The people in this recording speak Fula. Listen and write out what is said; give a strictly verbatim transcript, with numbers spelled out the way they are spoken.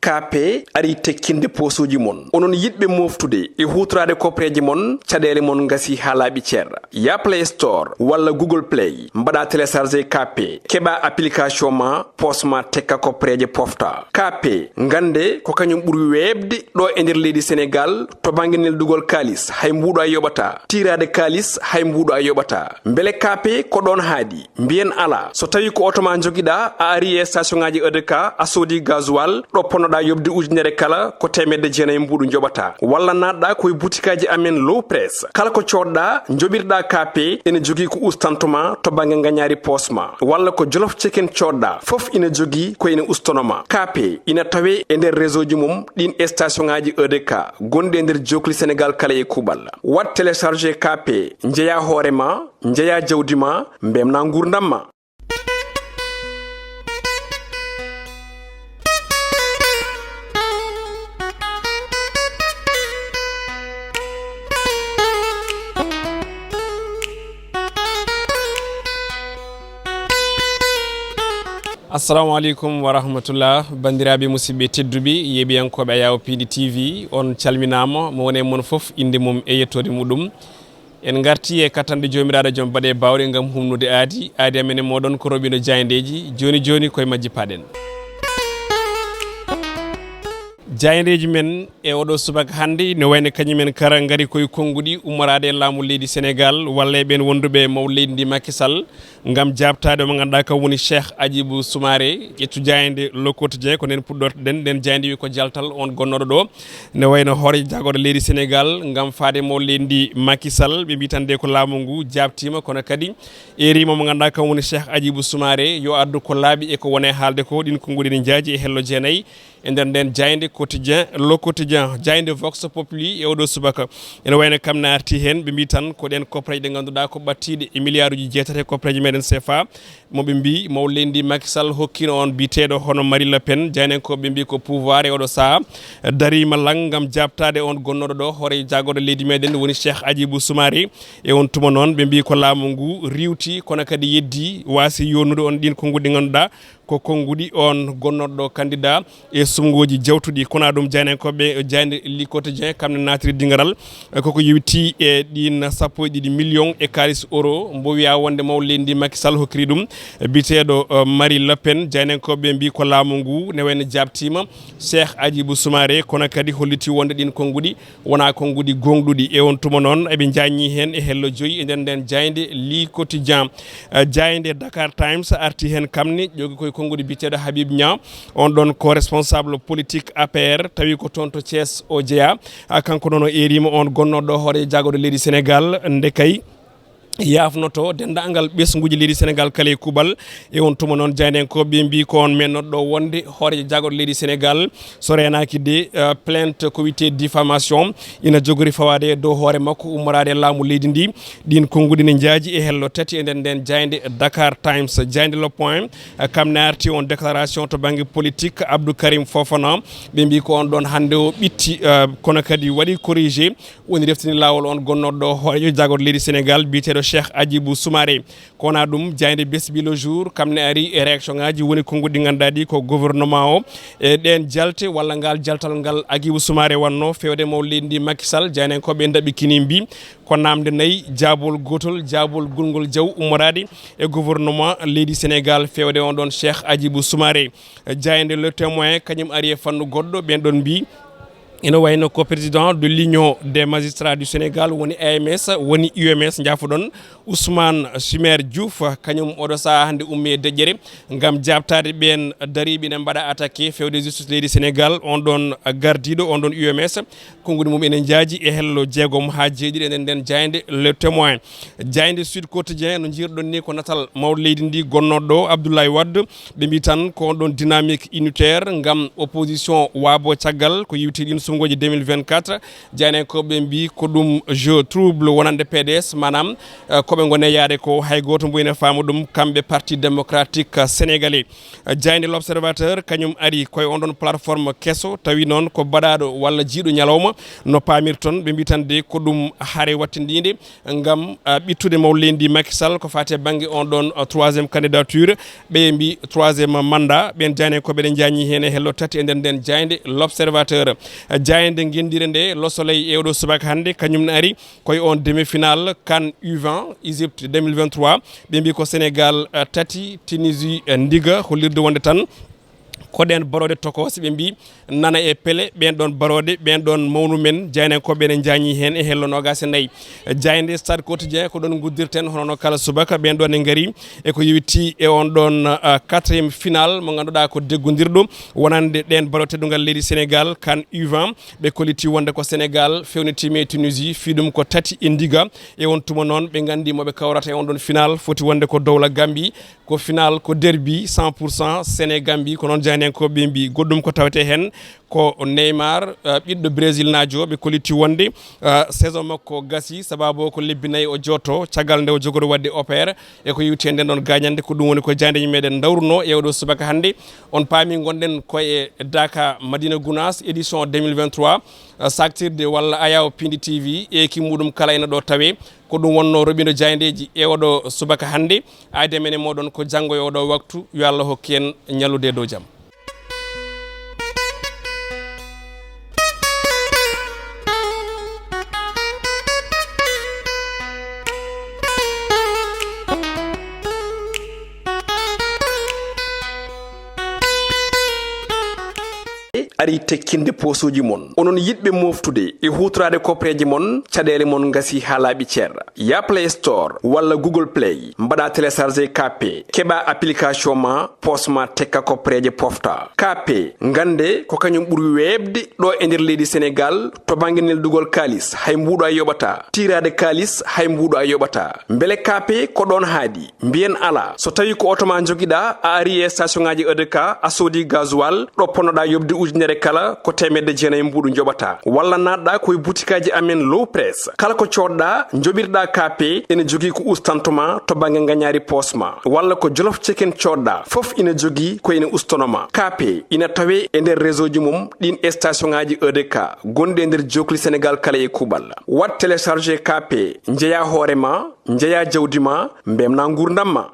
K P ari tekkinde poosuuji mon. Onon yiɗɓe mooftude e huutoraade kopreeje mon, caɗeele mon ngasi haa laaɓi cer. Ya Play Store walla Google Play, mbaɗa télécharger K P, keɓa application ma, poos ma tekka kopreeje pofta. K P, ngannde ko kañum ɓuri weeɓde ɗo e nder leydi Senegaal to bannge neldugol kaalis, hay mbuuɗo a yoɓata. Tiiraade kaalis, hay mbuuɗo a yoɓata. Mbele K P ko ɗoon haaɗi? Mbiyen alaa. So tawii ko oto ma njogiɗaa, a ari e station ŋaaji E D K, a soodi gasoil, ɗo ponnoɗaa yoɓde ujunere kala, ko teemedde jeenayi mbuuɗu njoɓataa. Walla naatɗaa ko e butikaaji amen Low Press. Kala ko coodɗaa, njoɓirɗaa K P, ene jogii ko ustanto ma to bannge ngañaari poos ma. Walla ko Jolof Chicken coodɗaa, fof ina jogii ko ene ustono ma. K P ina tawee e nder réseau ji mum ɗiin e station ŋaaji E D K gonɗi e nder jookli Senegaal kala e kuuɓal. Waɗ télécharger K P, njeyaa hoore ma, njeyaa jawdi ma, mbemnaa nguurndam ma. Assalamu aleykum wa rahmatullah. Banndiraaɓe, musidɓe tedduɓe, yeeɓiyankooɓe Ayawo P D T V, on calminaama, mo woni e mon fof, innde mum e yettoode muɗum. En ngartii e kattanɗe Joomiraaɗo Joom baɗe baawɗe ngam humnude aadi. Aadi amen e mooɗon ko roɓino jaayndeeji. Jooni jooni koye majji paaɗen. Jaayndeeji men e oɗo subaka hannde ne wayno kañumen kara ngari koye konnguɗi ummoraade e laamu leydi Senegaal walla e ɓeen wonduɓe e maw leydi ndi Macky Sall ngam jaabtaade mo ngannduɗaa kam woni Cheikh Hadjibou Soumaré. Ƴettu jaaynde Le Quotidien, ko nden puɗɗortoɗen. Nden jaaynde wi ko jaltal on gonnooɗo ɗo. Ne wayno hoore jagorɗe leydi Senegaal ngam faade mo leydi ndi Macky Sall. Ɓe mbi tan de ko laamu ngu jaabtiima, kono kadi eerima mo ngannduɗaa kam woni Cheikh Hadjibou Soumaré yo addu ko laaɓi e ko woni e haalde ko. Ɗin konnguɗi ne njaaji e hello jeenayi e nder nden jaaynde Quotidien, Le Quotidien, jaaynde Vox Populi e oɗo subaka. Ene wayno kam ne arti heen, ɓe mbi tan ko ɗen kopreeje ɗe ngannduɗaa ko ɓattiiɗe e miliyaaruuji jeetati e kopreeje meɗen C F A. Mo ɓe mbi maw leydi ndi Macky Sall hokkino on biyeteeɗo hono Marie Le Pen. Jaayndenkooɓe ɓe mbi ko pouvoir e oɗo saha dariima lang ngam jaabtaade on gonnooɗo ɗo hoore jagorɗe leydi meɗen woni Cheikh Hadjibou Soumaré. E on tuma noon ɓe mbi ko laamu ngu riwti, kono kadi yeddi waasi yonnude on ɗin konnguɗi ngannduɗaa ko konnguɗi on gonnooɗo ɗo candidat e suɓngooji jawtuɗi. Kono ɗum jaayndenkooɓe jaaynde Le Quotidien kam ne naatiri dingaral, e koko yewti e ɗin sappo e ɗiɗi million e kaalis euro mbo wiya wonde maw leydi ndi Macky Sall hokkiri ɗum biyeteeɗo, eh, Marie Le Pen. Jaayndenkooɓe mbi ko laamu ngu ne wayno jaabtiima Cheikh Hadjibou Soumaré, kono kadi holliti wonde ɗin konnguɗi wonaa konnguɗi gooŋɗuɗi. E on tuma noon eɓe njaññi heen e hello joyi e nder nden jaaynde Le Quotidien. Eh, jaaynde Dakar Times arti heen kam ne ƴogi koye konnguɗi biyeteeɗo Habib Niang, on ɗon ko responsable politique A P R, tawi ko toon to Thiès o jeyaa. Ah, kanko noon o eerima on gonnooɗo hoore jagorɗe leydi Senegaal, nde kay yaafnoto denndaangal ɓesnguuji leydi Senegaal kala e kuuɓal. E on tuma noon jaayndenkooɓe mbi ko on mennooɗo ɗo wonde hoore jagorɗe leydi Senegaal, so reenaaki de, eh, plainte ko wiyetee diffamation ina jogori fawaade e dow hoore makko ummoraade e laamu leydi ndi. Ɗin konnguɗi ne njaaji e hello tati e nder nden jaaynde Dakar Times. Jaaynde Le Point, eh, kam ne arti on déclaration to bannge politique Abdou Karim Fofana. Ɓe mbi ko on ɗon hannde o ɓitti, eh, kono kadi waɗi corrigé, woni reftini laawol on gonnooɗo ɗo hooreejo jagorɗe leydi Senegaal biyeteeɗo Cheikh Hadjibou Soumaré. Kono ɗum jaaynde Bessbi Le Jour kam ne ari e réaction ŋaaji woni konnguɗi ngannduɗaa ɗi ko gouvernement o e ɗeen jalte walla ngal jaltal ngal Hadjibou Soumaré wannoo feewde maw leydi ndi Macky Sall. Jaayndenkooɓe ndaɓɓikini mbi ko namde nayi, jaabol gootol, jaabol gulngol jaw ummoraade e gouvernement leydi Senegaal feewde on ɗon Cheikh Hadjibou Soumaré. Jaaynde Le Témoin kañum ari e fannu goɗɗo, ɓeen ɗon mbi ina wayno ko président de l'Union des magistrats du Sénégal woni A M S, woni U M S, njaafoɗon, Ousmane Chimère Diouf, kañum oɗo saha hannde ummi e deƴƴere ngam jaabtaade ɓeen dariiɓe ina mbaɗa attaqué feewde justice leydi Senegaal, on ɗon gardiiɗo, on ɗon U M S. Konnguɗi mum ene njaaji e hello jeegom haa jeeɗiɗi e nder nden jaaynde Le Témoin. Jaaynde Sud Quotidien, no njiirɗon ni ko natal mawɗo leydi ndi gonnooɗo ɗo, Abdoulaye Wade. Ɓe mbi tan ko on ɗon dynamique unitaire ngam opposition waabo caggal ko yewti ɗin Ngoji deux mille vingt-quatre, jaayndiyankooɓe mbii ko ɗum jeu trouble wonande P D S, maanaam, eh, ko ɓe ngoni yaade ko hay gooto mbo ina faama ɗum, kamɓe Parti Démocratique Sénégalais. Eh, jaaynde L'Observateur kañum ari koye on ɗon plateforme keso, tawi noon ko baɗaaɗo walla jiiɗo ñalawma, no paamirton, ɓe mbii tan de ko ɗum hare wattindiinde ngam, ah, ɓittude mawɗo leydi ndi Macky Sall ko faati e bannge on ɗon, ah, troisième candidature. Ɓe mbi troisième mandat, ɓen jaayndiyankooɓe ɓeɗe njaañi heen e hello tati e nder nden jaaynde L'Observateur. Jaaynde ngenndire nde, Le Soleil, e oɗo subaka hannde, kañum ne ari koye on demi-finale CAN U vingt, Égypte deux mille vingt-trois. Ɓe mbi ko Sénégal, eh, tati, Tunisie, eh, ndiga, hollirde wonde tan ko ɗen barooɗe tokoosi, ɓe mbi nana e Pele, ɓen ɗon barooɗe, ɓen ɗon mawnu men, jaayndiyankooɓe ene njaañi heen e hello noogaas e nayi. Jaaynde Stade Quotidien, ko ɗon nguddirten, hono no kala subaka, ɓen ɗon e ngari e ko yowiti e on ɗon, ah, quatrième finale mo ngannduɗaa ko deggondirɗo wonande ɗen barooɗe teddungal leydi Sénégal, CAN U vingt. Ɓe kolliti wonde ko Sénégal fewnitiima e Tunisie, fii ɗum ko tati e ndiga. E on tuma noon, ɓe nganndi mo ɓe kawrata e on ɗon finale foti wonde ko Dowla Gambie. Ko final, ko derby cent pour cent Sénégambie, ko noon jaayndiyankooɓe mbi. Goɗɗum ko tawetee heen ko Neymar, eh, ɓiɗɗo Brésilnaajo, ɓe kolliti wonde, eh, saison makko gasi, sababu ko lebbi nayi o jooɗto, caggal nde o jogori waɗde opère, e ko yowiti e nden ɗon gaañannde, ko ɗum woni ko jaayndeeji meɗen ndawruno e oɗo subaka hannde. On paami ngonɗen ko e Daka Madina Gounass, édition deux mille vingt-trois, eh, saktirde walla Ayaw Pindi T V, eeki muɗum kala ina ɗo tawe. Ko ɗum wonnoo roɓindo jaayndeeji e oɗo subaka hannde. Aade men e moɗon ko janngo e oɗo waktu. Yo Allah hokku en ñallude e dow jam. Ari tekkinde poosuuji mon. Onon yiɗɓe moftude e huutoraade koppareeje mon, caɗeele mon ngasi haa laaɓi cer. Ya Play Store walla Google Play, mbaɗa télécharger K P, keɓa application ma, poos ma tekka koppareeje pofta. K P, ngannde ko kañum ɓuri weeɓde ɗo e nder leydi Sénégal, to bannge neldugol kaalis, hay mbuuɗo a yoɓata. Tiiraade kaalis, hay mbuuɗo a yoɓata. Mbele K P ko ɗoon haaɗi? Mbiyen alaa. So tawii ko oto ma njogiɗaa, a ari e station ŋaaji E D K, a soodi gasoil, ɗo ponnoɗaa yoɓde ujunere kala, ko teemedde jeenayi mbuuɗu njoɓataa. Walla naatɗaa ko e butikaaji amen Low Press. Kala ko coodɗaa, njoɓirɗaa K P, ene jogii ko ustantoo ma to bannge ngañaari poos ma. Walla ko Jolof Chicken coodɗaa, fof ina jogii ko ene ustanoo ma. K P ina tawee e nder réseau ji mum ɗiin station ŋaaji E D K gonɗi e nder jookli Sénégal kala e kuuɓal. Waɗ télécharger K P, njeyaa hoore ma, njeyaa jawdi ma, mbeltinaa nguurndam ma.